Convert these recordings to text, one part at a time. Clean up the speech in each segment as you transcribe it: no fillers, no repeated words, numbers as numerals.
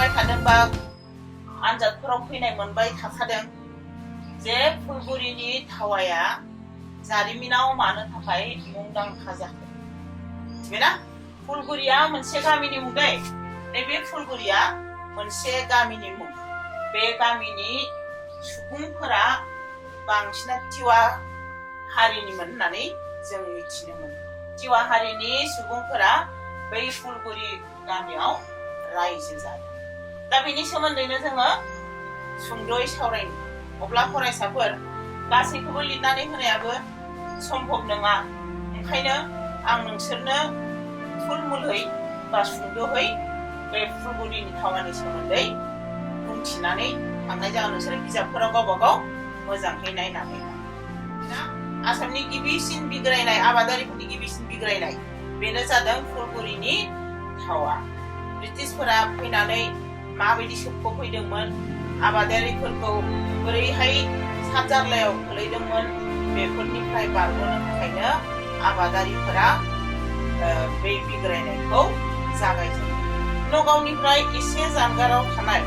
फरायबाय थादों बा आनजादफोराव फैनाय मोनबाय थाखादों जे फुलगुरिनि थावाया जारिमिनाव मानो थाखाय मुंदांखा जाखो बेना फुलगुरिया मोनसे गामिनि मुं दै नैबे फुलगुरिया मोनसे गामिनि मुं बे गामिनि सुबुंफोरा बांसिना टिवा हारिनिमोन होननानै जों मिथिनो मोनो टिवा हारिनि सुबुंफोरा बै फुलगुरि गामियाव रायजो जादों दा बेनि सोमोन्दैनो जोङो सुंद'यै सावरायनो अब्ला फरायसाफोर गासैखौबो लिरनानै होनायाबो सम्भब नङा ओंखायनो आं नोंसोरनो थुलमुलहै बा सुंद'है बे फुलगुरिनि थावानि सोमोन्दै बुंथिनानै थांनाय जागोन नोंसोर बिजाबफोराव गावबा गाव मोजाङै नायनानै आसामनि गिबिसिन बिग्रायनाय आबादारिफोरनि गिबिसिन बिग्रायनाय बेनो जादों फुलगुरिनि थावा ब्रिटिशफोरा फैनानै माबायदि सोबख'फैदोंमोन आबादारिफोरखौ बोरैहाय साबजारलायाव खोलैदोंमोन बेफोरनिफ्राय बारग'नो थाखायनो आबादारिफोरा बे बिग्रायनायखौ जागायजेनो नगावनिफ्राय एसे जानगाराव थानाय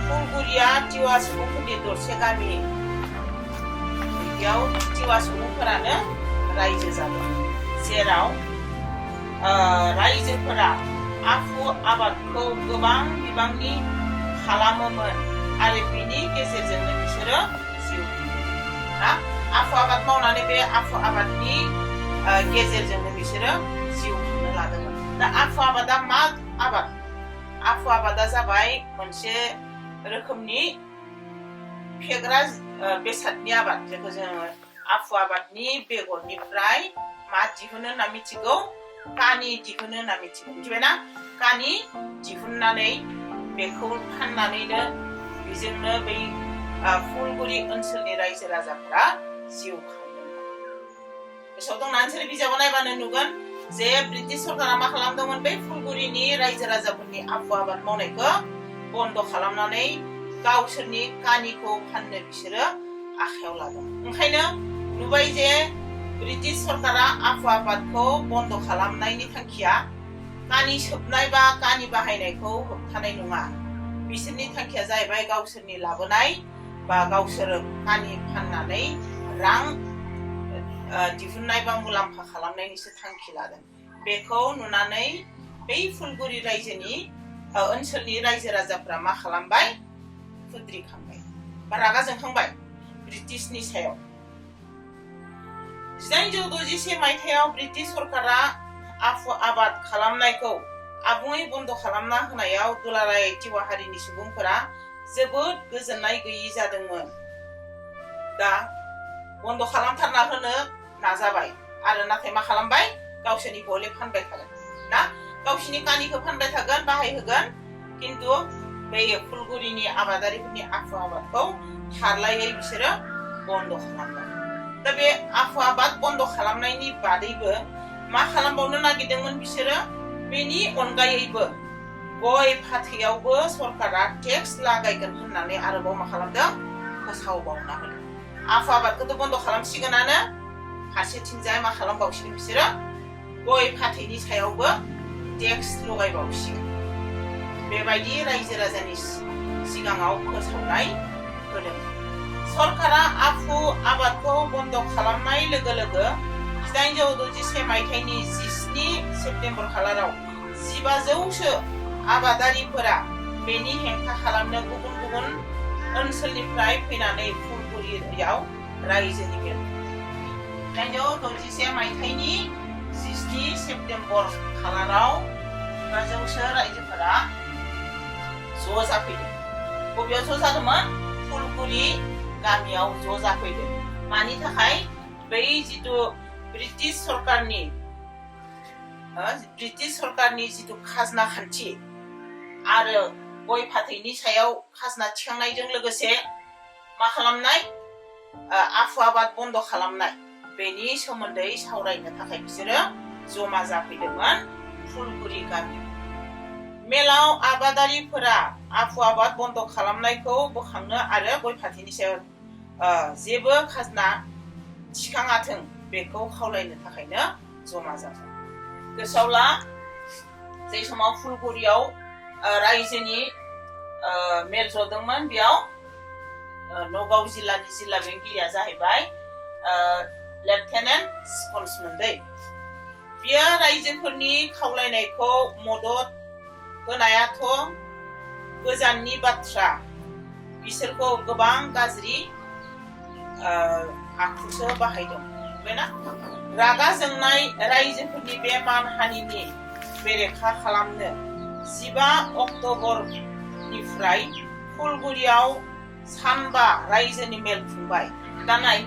फुलगुरिया टिवा सुबुंफोरनि दरसे गामि बेयाव टिवा सुबुंफोरानो रायजो जादों जेराव रायजोफोरा आफु आबादखौ गोबां बिबांनि खालामोमोन आरो बिनि गेजेरजोंनो बिसोरो जिउ खुङो आफु आबाद मावनानै बे आफु आबादनि गेजेरजोंनो बिसोरो जिउ खुंनो लादोंमोन दा आफु आबादा मा आबाद आफु आबादा जाबाय मोनसे रोखोमनि फेग्रा बेसादनि आबाद जेखौ जोङो आफु आबादनि बेगरनिफ्राय मा दिहुनो होनना मिथिगौ कानि दिहुनो होनना मिथिगौ मिथिबायना कानि दिहुननानै बेखौ फाननानैनो बेजोंनो बै फुलगुरि ओनसोलनि रायजो राजाफोरा जिउ खांदोंमोन गोसोआव दंना नोंसोर बिजाबाव नायबानो नुगोन जे ब्रिटिश सरकारा मा खालामदोंमोन बै फुलगुरिनि रायजो राजाफोरनि आफु आबाद मावनायखौ बन्द खालामनानै गावसोरनि कानिखौ फाननो बिसोरो आखायाव लादों ओंखायनो नुबाय जे ब्रिटिश सरकारा आफु आबादखौ बन्द खालामनायनि थांखिया कानि सोबनाय बा कानि बाहायनायखौ होबथानाय नङा बिसोरनि थांखिया जाहैबाय गावसोरनि लाबोनाय बा गावसोर कानि फाननानै रां दिहुननाय बा मुलाम्फा खालामनायनिसो थांखि लादों बेखौ नुनानै बै फुलगुरि रायजोनि ओनसोलनि रायजो राजाफ्रा मा खालामबाय खुद्रिखांबाय बा रागा जोंखांबाय ब्रिटिशनि सायाव 1861 मायथाइयाव ब्रिटिश सरकारा आफु आबाद खालामनायखौ आबुङै बन्द खालामना होनायाव दुलाराय टिवा हारिनि सुबुंफोरा जोबोद गोजोननाय गैयि जादोंमोन दा बन्द खालामथारना होनो नाजाबाय आरो नाथाय मा खालामबाय गावसोरनि गले फानबाय थागोन ना गावसोरनि कानिखौ फानबाय थागोन बाहायहोगोन किन्तु बे फुलगुरिनि आबादारिफोरनि आफु आबादखौ थारलायै बिसोरो बन्द खालामदों दा बे आफु आबाद बन्द खालामनायनि बादैबो मा खालामबावनो नागिरदोंमोन बिसोरो बेनि अनगायैबो गय फाथैयावबो सरकारा टेक्स लागायगोन होननानै आरोबाव मा खालामदों फोसावबावना होदों आफु आबादखौथ' बन्द खालामसिगोनानो फारसेथिंजाय मा खालामबावसिगोन बिसोरो गय फाथैनि सायावबो टेक्स लगायबावसिगोन बेबायदि रायजो राजानि सिगाङाव फोसावनाय होदों सरकारा आफु आबादखौ बन्द खालामनाय लोगो लोगो 1861 मायथाइनि 17 सेप्तेम्बर खालाराव 1500सो आबादारिफोरा बेनि हेंथा खालामनो गुबुन गुबुन ओनसोलनिफ्राय फैनानै फुलगुरियाव रायजोनि बेल 1861 मायथाइनि 17 सेप्तेम्बर खालाराव 1500सो रायजोफोरा ज' जाफैदों बबेयाव ज' जादोंमोन फुलगुरि गामियाव ज' जाफैदों मानि थाखाय बै जितु ब्रिटिश सरकारनि जितु खाजना खान्थि आरो गय फाथैनि सायाव खाजना थिखांनायजों लोगोसे मा खालामनाय आफु आबाद बन्द खालामनाय बेनि सोमोन्दै सावरायनो थाखाय बिसोरो जमा जाफैदोंमोन फुलगुरि गामियाव मेलाव आबादारिफोरा आफु आबाद बन्द खालामनायखौ बोखांनो आरो गय फाथैनि सायाव जेबो खाजना थिखाङाथों बेखौ खावलायनो थाखायनो जमा जादों गोसोआव ला जे समाव फुलगुरियाव रायजोनि मेल जदोंमोन बेयाव नगाव जिल्लानि जिल्ला बेंगिरिया जाहैबाय लेफ्टेनेन्ट स्पन्समोन दै बियो रायजोफोरनि खावलायनायखौ मदद होनायाथ' गोजाननि बाथ्रा बिसोरखौ गोबां गाज्रि आखुसो बाहायदों बेना रागा जोंनाय रायजोफोरनि बे मानहानिनि बेरेखा खालामनो 15 अक्ट'बरनिफ्राय फुलगुरियाव सानबा रायजोनि मेल खुंबाय दानाय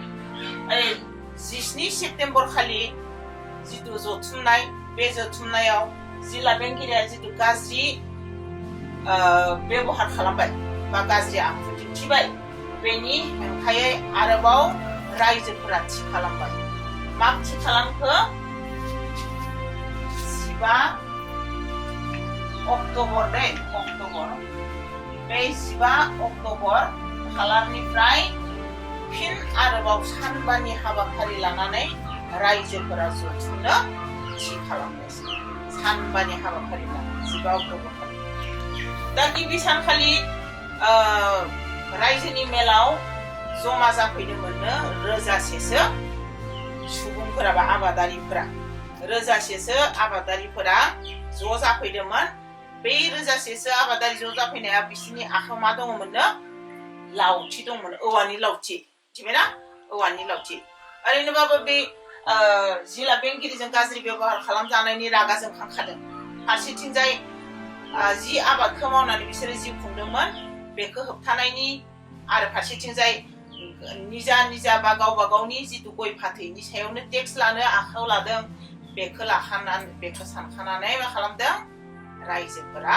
17 सेप्तेम्बर खालि जितु जथुमनाय बे जथुमनायाव जिल्ला बेंगिरिया जितु गाज्रि बेबहार खालामबाय बा गाज्रि आखु दिन्थिबाय बेनि हेंथायै आरोबाव रायजोफोरा थि खालामबाय मा थि खालामखो 15 अक्ट'बर दै अक्ट'बर बे 15 अक्ट'बर खालारनिफ्राय फिन आरोबाव सानबानि हाबाफारि लानानै रायजोफोरा जथुमनो थि खालामगासिनो सानबानि हाबाफारि लानानै 15 अक्ट'बर खालि दा गिबि सानखालि रायजोनि मेलाव जमा जाफैदोंमोननो रोजासेसो सुबुंफोरा बा आबादारिफोरा रोजासेसो आबादारिफोरा ज' जाफैदोंमोन बे रोजासेसो आबादारि ज' जाफैनाया बिसोरनि आखायाव मा दङमोननो लावथि दंमोन औवानि लावथि मिथिबायना औवानि लावथि ओरैनोबाबो बे जिल्ला बेंगिरिजों गाज्रि बेबहार खालामजानायनि रागा जोंखांखादों फारसेथिंजाय जि आबादखौ मावनानै बिसोरो जिउ खुंदोंमोन बेखौ होबथानायनि आरो फारसेथिंजाय निजा निजा बा गावबा गावनि जितु गय फाथैनि सायावनो टेक्स लानो आखायाव लादों बेखौ सानखानानै मा खालामदों रायजोफोरा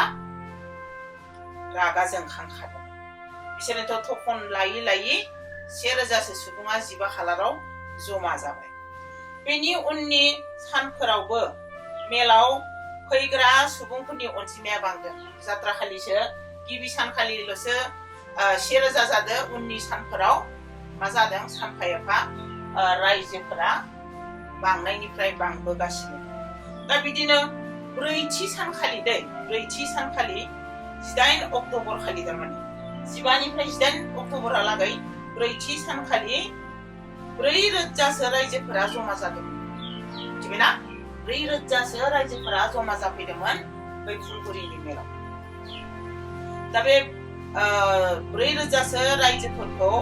रागा जोंखांखादों बिसोरनोथ' थखन लायै लायै 1000सो सुबुङा 15 खालाराव जमा जाबाय बेनि उननि सानफोरावबो मेलाव फैग्रा सुबुंफोरनि अनजिमाया बांदों जात्राखालिसो गिबि सानखालिल'सो 1000 जादों उननि सानफोराव मा जादों सानफा एफा रायजोफोरा बांनायनिफ्राय बांबोगासिनो दा बिदिनो ब्रैथि सानखालि 18 अक्ट'बर खालि थारमाने 15 निफ्राय 18 अक्ट'बरहालागै ब्रैथि सानखालि 4000सो रायजोफोरा जमा जादोंमोन मिथिबायना 4000सो रायजोफोरा जमा जाफैदोंमोन बै फुलगुरिनि मेलाव दा बे 4000सो रायजोफोरखौ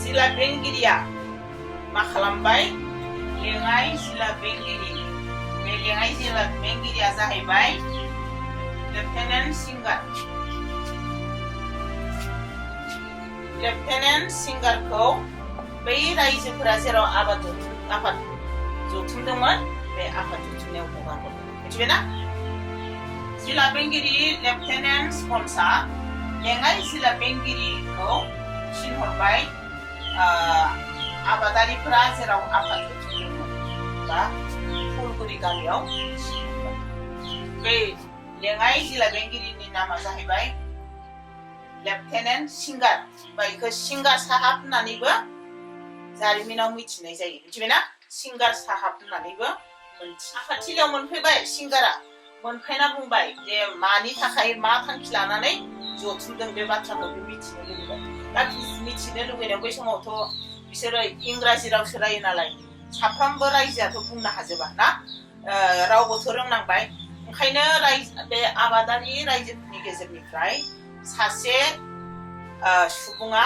जिल्ला बेंगिरिया मा खालामबाय लेङाइ जिल्ला बेंगिरि बे लेङाइ जिल्ला बेंगिरिया जाहैबाय लेफ्टेनेन्ट सिंगारखौ बै रायजोफोरा जेराव आफाद जथुमदोंमोन बे आफाद जथुमनायाव हगार हरदों मिथिबायना जिल्ला बेंगिरि लेफ्टेनेन्ट स्पन्सआ लेङाइ जिल्ला बेंगिरिखौ थिनहरबाय आबादारिफोरा जेराव आफाद जथुमदोंमोन बा फुलगुरि गामियाव बे लेङाइ जिल्ला बेंगिरिनि नामा जाहैबाय लेफ्टेनेन्ट सिंगार बेखौ सिंगार साहाब होननानैबो जारिमिनाव मिथिनाय जायो मिथिबायना सिंगार साहाब होननानैबो आफादथिलियाव मोनफैबाय सिंगारा मोनफैना बुंबाय जे मानि थाखाय मा थांखि लानानै जथुमदों बे बाथ्राखौ मिथिनो लुबैबाय दा मिथिनो लुबैनायाव बै समावथ' बिसोरो इंराजि रावसो रायो नालाय साफ्रोमबो रायजोआथ' बुंनो हाजोबा ना रावबोथ' रोंनांबाय ओंखायनो बे आबादारि रायजोफोरनि गेजेरनिफ्राय सासे सुबुङा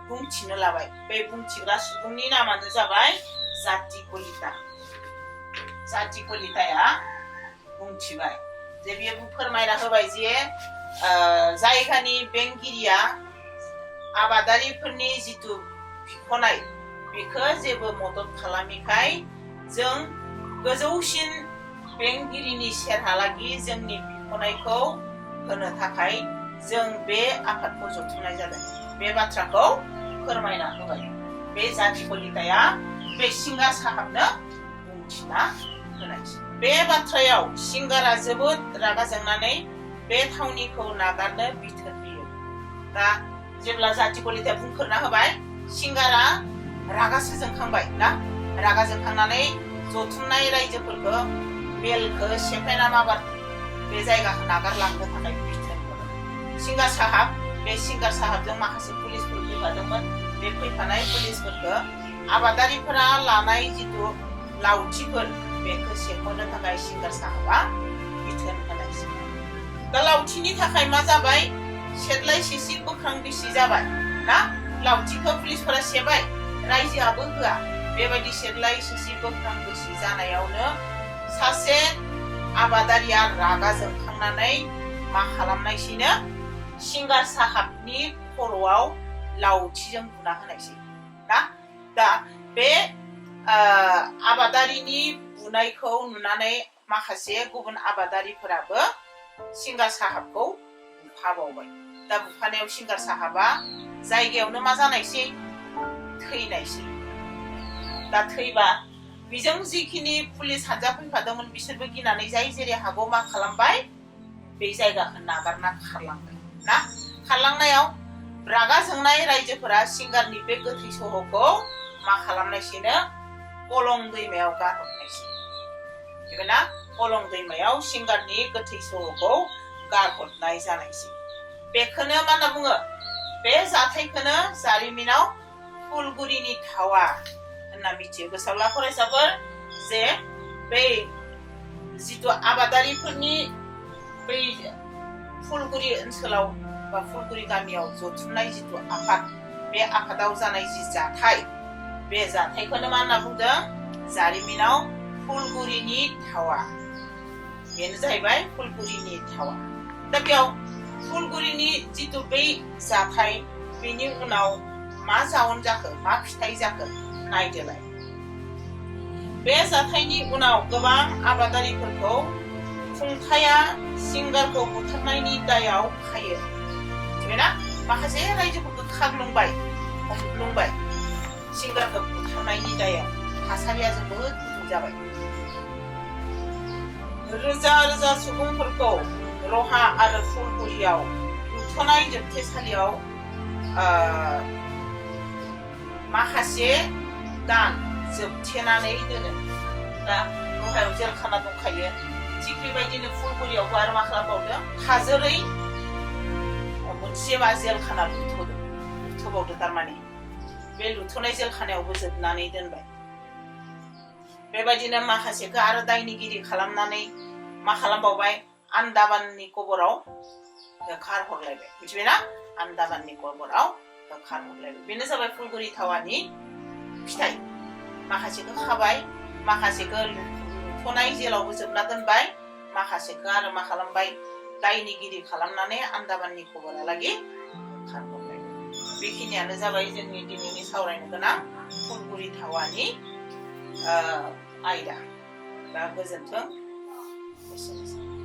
बुंथिनो लाबाय बे बुंथिग्रा सुबुंनि नामानो जाबाय जाति कलिताया बुंथिबाय जे बियो फोरमायना होबाय जे जायगानि बेंगिरिया आबादारिफोरनि जितु बिख'नाय बेखौ जेबो मदद खालामिखाय जों गोजौसिन बेंगिरिनि सेरहालागि जोंनि बिख'नायखौ होनो थाखाय जों बे आफादखौ जथुमनाय जादों बे बाथ्राखौ फोरमायना होबाय बे जाति कलिताया बे सिंगार साहाबनो बुंथिना होनाय बे बाथ्रायाव सिंगारा जोबोद रागा जोंनानै बे थावनिखौ नागारनो बिथोन होयो दा जेब्ला जाति कलिताया बुंफोरना होबाय सिंगारा रागासो जोंखांबाय ना रागा जोंखांनानै जथुमनाय रायजोफोरखौ मेलखौ सेफायना माबार बे जायगाखौ नागारलांनो थाखाय बिथोन होबाय सिंगार साहाब बे सिंगार साहाबजों माखासे पुलिसफोर फैफादोंमोन बे फैफानाय पुलिसफोरखौ आबादारिफोरा लानाय जिथु लावथिफोर बेखौ सेख'नो थाखाय सिंगार साहाबा बिथोन होनायसै दा लावथिनि थाखाय मा जाबाय सेरलाय सेसि बोख्रां बिसि जाबाय ना लावथिखौ पुलिसफोरा सेबाय रायजोआबो होआ बेबायदि सेरलाय सेसि बोख्रां बिसि जानायावनो सासे आबादारिया रागा जोंखांनानै मा खालामनायसैनो सिंगार साहाबनि खर'आव लावथिजों बुना होनायसै ना दा बे आबादारिनि बुनायखौ नुनानै माखासे गुबुन आबादारिफोराबो सिंगार साहाबखौ बुफाबावबाय दा बुफानायाव सिंगार साहाबा जायगायावनो मा जानायसै थैनायसै दा थैबा बेजों जिखिनि पुलिस हानजा फैफादोंमोन बिसोरबो गिनानै जाय जेरै हागौ मा खालामबाय बे जायगाखौ नागारना खारलांबाय ना खारलांनायाव रागा जोंनाय रायजोफोरा सिंगारनि बे गोथै सहखौ मा खालामनायसैनो कलं दैमायाव गारहरनायसै बेबायना कलं दैमायाव सिंगारनि गोथै सहखौ गारहरनाय जानायसै बेखौनो मा होनना बुङो बे जाथायखौनो जारिमिनाव फुलगुरिनि थावा होनना मिथियो गोसोआव ला फरायसाफोर जे बै जिथु आबादारिफोरनि बै फुलगुरि ओनसोलाव बा फुलगुरि गामियाव जथुमनाय जिथु आफाद बे आफादाव जानाय जि जाथाय बे जाथायखौनो मा होनना बुंदों जारिमिनाव फुलगुरिनि थावा बेनो जाहैबाय फुलगुरिनि थावा दा बेयाव फुलगुरिनि जिथु बै जाथाय बेनि उनाव मा जाउन जाखो मा फिथाइ जाखो नायदोलाय बे जाथायनि उनाव गोबां आबादारिफोरखौ खुंथाया सिंगारखौ बुथारनायनि दायाव खायो मिथिबायना माखासे रायजोफोरखौ खाग्लुंबाय हमलुंबाय सिंगारखौ बुथारनायनि दायाव थासारिया जोबोद गुदुं जाबाय रोजा रोजा सुबुंफोरखौ रहा आरो फुलगुरियाव लुथनाय जोबथेसालियाव माखासे दान जोबथेनानै दोनो दा रहायाव जेलखाना दंखायो थिग बेबायदिनो फुलगुरियावबो आरो मा खालामबावदों थाजोरै मोनसे मा जेलखाना लुथबावदों थारमाने बे लुथनाय जेलखानायावबो जोबनानै दोनबाय बेबायदिनो माखासेखौ आरो दायनिगिरि खालामनानै मा खालामबावबाय आन्दामाननि कबराव होखारहरलायबाय मिथिबायना आन्दामाननि कबराव होखारहरलायबाय बेनो जाबाय फुलगुरि थावानि फिथाइ माखासेखौ खाबाय माखासेखौ लुथनाय जेलावबो जोबना दोनबाय माखासेखौ आरो मा खालामबाय दायनिगिरि खालामनानै आन्दामाननि कबरालागि होखारहरलायबाय बेखिनियानो जाबाय जोंनि दिनैनि सावरायनो गोनां फुलगुरि थावानि आयदा दा गोजोन्थों एसेनोसै